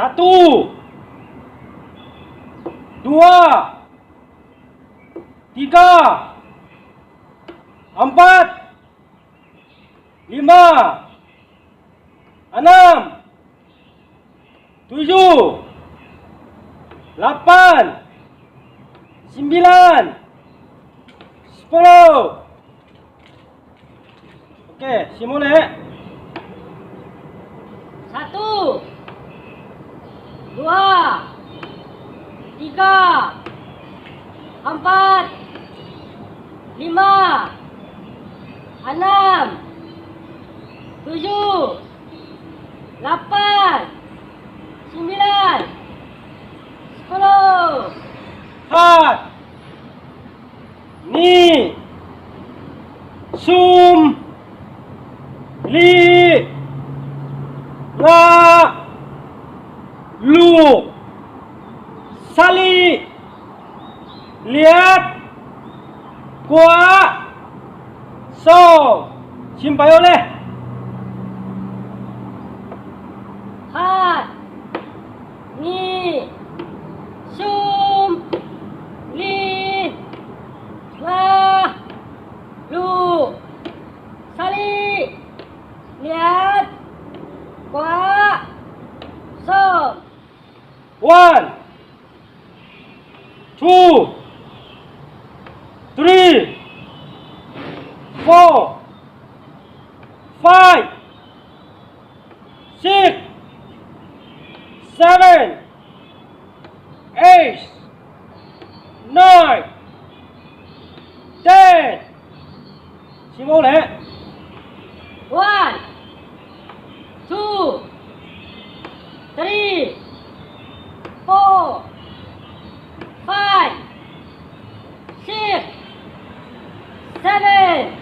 Satu, dua, tiga, empat, lima, enam, tujuh, lapan, sembilan, 10. Okey, simulai. Satu, dua, tiga, empat, lima, enam, tujuh, lapan, sembilan, 10. Hat, ni, sum, li, nga, lu, sali, liat, kua, so. Simpayo le. Hat, ni, sum, li, nga, lu, sali, liat, kua, som. One, two, three, four, five, six, seven, eight, nine, 10. Simule. One, two, three, four, five, six, seven,